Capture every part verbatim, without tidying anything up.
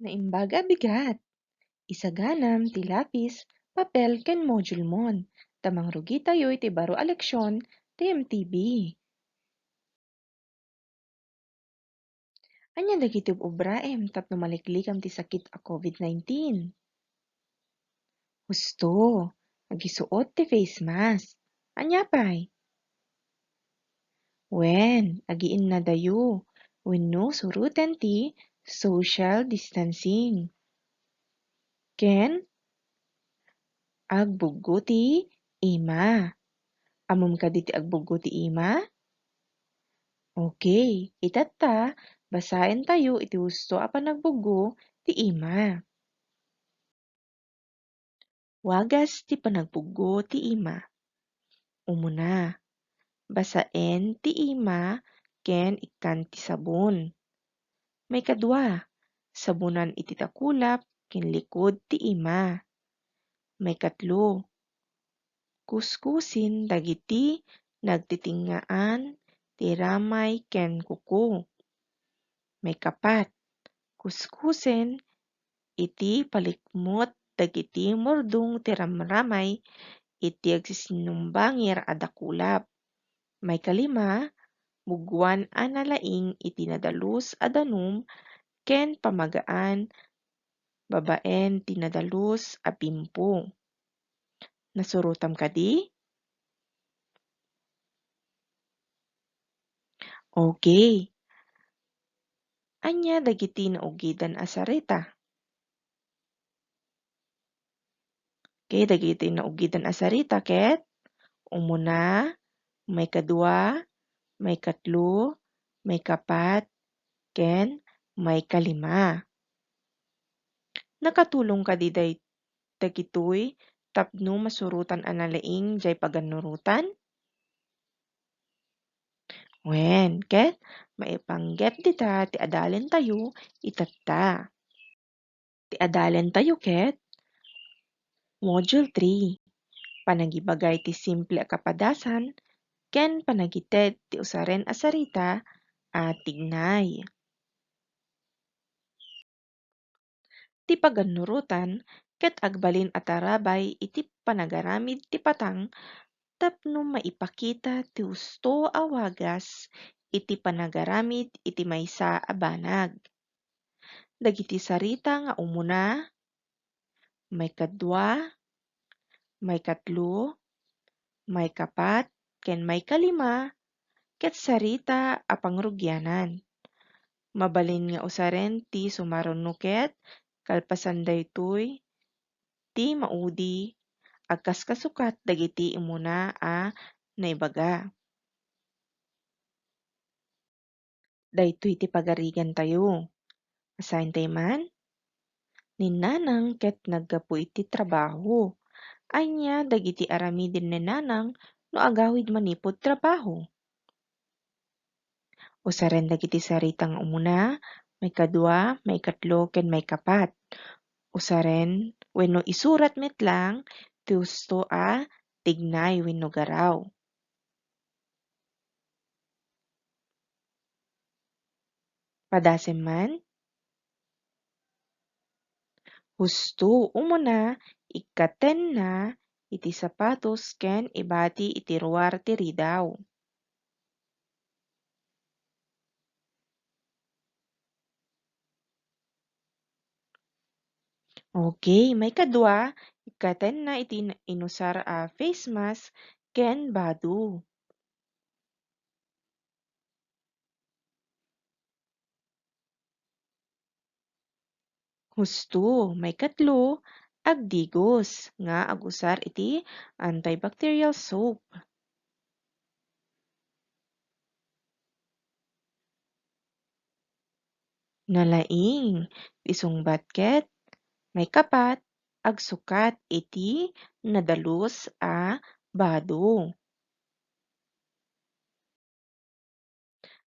Naimbag a bigat. Isaganam ti lapis, papel, ken module mon, ta mangrugitayo iti baro a leksion ti M T B. Ania dagiti ub-obraem tapno maliklikam ti sakit a COVID nineteen? Husto, agisuot ti face mask. Ania pay? Wen, agiinnadayo wenno suroten ti social distancing. Ken agbuggo ti ima. Ammom kadi ti agbuggo ti ima? Okay, itatta, basaentayo iti husto a panagbuggo ti ima. Wagas ti panagbuggo ti ima. Umuna, basaen ti ima ken ikkan ti sabon. Maikadua, sabonan iti takulap ken likod ti ima. Maikatlo, kuskusen dagiti nagtitingngaan ti ramay ken kuko. Maikapat, kuskusen iti palikmut dagiti murdong ti ramramay iti agsisinnumbangir a dakulap. Maikalima, buggoan a nalaing iti nadalus a danum ken pamagaan babaen ti nadalus a pimpo. Nasurotam kadi? Okay. Ania dagiti naugidan a sarita? Okay, dagiti naugidan a sarita ket umuna, maikadua, maikatlo, maikapat, ken maikalima. Nakatulong kadi day-, dagitoy tapno masurotan a nalaing jay pagannurotan? Wen, ket maipanggep dita ti adalentayo itatta. Ti adalentayo ket Module three, panagibagay ti simple a kapadasan ken panagited ti usaren a sarita a tignay. Ti pagannurotan ket agbalin a tarabay iti panagaramid ti patang tapno maipakita ti husto a wagas iti panagaramid iti maysa a banag. Dagiti sarita nga umuna, maikadua, maikatlo, maikapat, ken maikalima ket sarita a pangrugianan. Mabalin nga usaren ti sumaruno ket kalpasan daytoy ti maudi agkaskasukat dagiti immuna a naibaga. Daytoy ti pagarigantayo. Basaentayo man. Ni Nanang ket naggapu iti trabaho. Ania dagiti aramiden ni Nanang no agawid manipud trabaho? Usaren dagiti sarita nga umuna, maikadua, maikatlo, ken maikapat. Usaren wenno isurat met lang ti husto a tignay wenno garaw. Padasem man. Husto, umuna, ikkatenna iti sapatos ken ibati iti ruar ti ridaw. Okay, maikadua, ikkatenna iti in-, inusar a face mask ken bado. Husto, maikatlo, agdigos nga agusar iti antibacterial soap. Nalaing ti sungbat ket maikapat, agsukat iti nadalus a bado.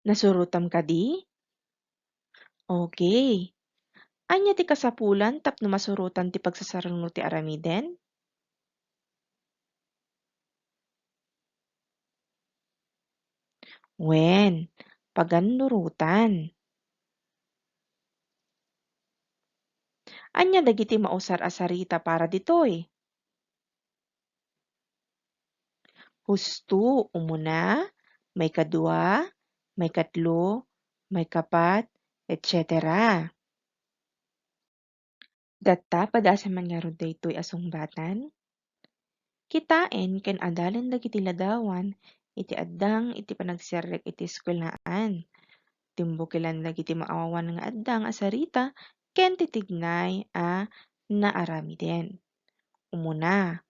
Nasurotam kadi? Okay. Ania ti kasapulan tapno masurotan ti pagsasaruno ti aramiden? Wen, pagannurotan. Ania dagiti mausar a sarita para ditoy? Husto, umuna, maikadua, maikatlo, maikapat, et cetera. Datta, padasem man ngarud daytoy a sungbatan? Kitaen ken adalen dagiti ladawan iti addang iti panagserrek iti eskuelaan. Timbukilan dagiti maawanan nga addang a sarita ken titignay a naaramiden. Umuna,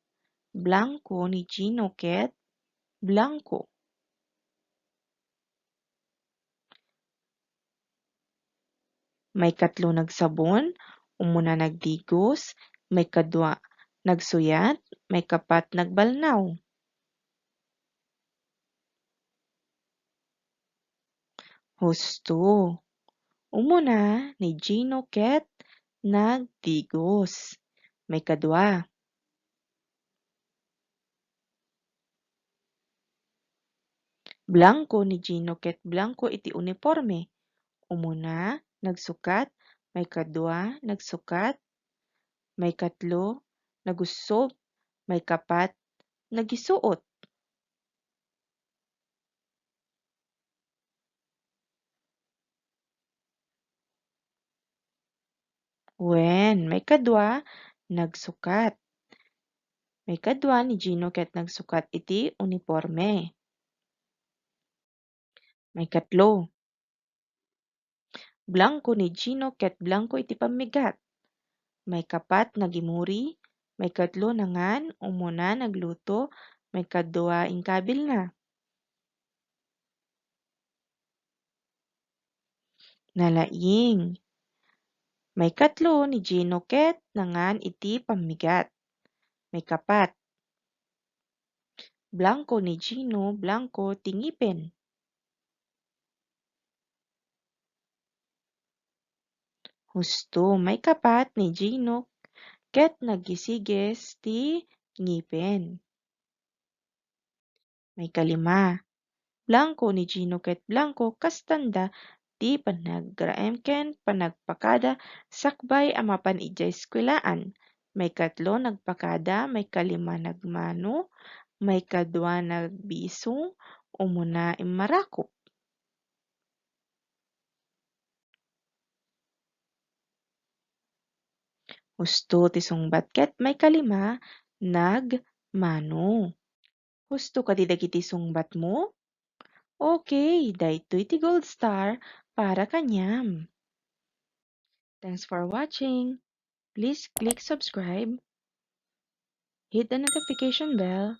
Blanco ni Gino ket Blanco. Maikatlo, nagsabon, umuna, nagdigos, maikadua, nagsuyat, maikapat, nagbalnaw. Husto. Umuna ni Gino ket nagdigos. Maikadua. Blanco ni Gino ket blanco iti uniporme. Umuna, nagsukat, maikadua, nagsukat, maikatlo, nagussob, maikapat, nagisuot. Wen, maikadua, nagsukat. Maikadua ni Gino ket nagsukat iti uniporme. Maikatlo, blanco ni Gino ket blanco iti pammigat. Maikapat, nagimuri. Maikatlo, nangan. Umuna, nagluto. Maikadua, inkabilna. Nalaing. Maikatlo ni Gino ket nangan iti pammigat. Maikapat, blanco ni Gino, blanco ti ngipen. Husto, maikapat ni Gino ket naggisigis ti ngipen. Maikalima, blanco ni Gino ket blanco kastanda ti panagraem ken panagpakada sakbay a mapan idiay eskuelaan. Maikatlo, nagpakada. Maikalima, nagmano. Maikadua, nagbisu. Umuna, immarakop. Husto ti sungbat ket maikalima, nagmano. Husto kadi dagiti sungbatmo? Okay, daytoy ti gold star para kaniam. Thanks for watching. Please click subscribe, hit the notification bell,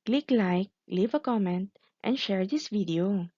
click like, leave a comment, and share this video.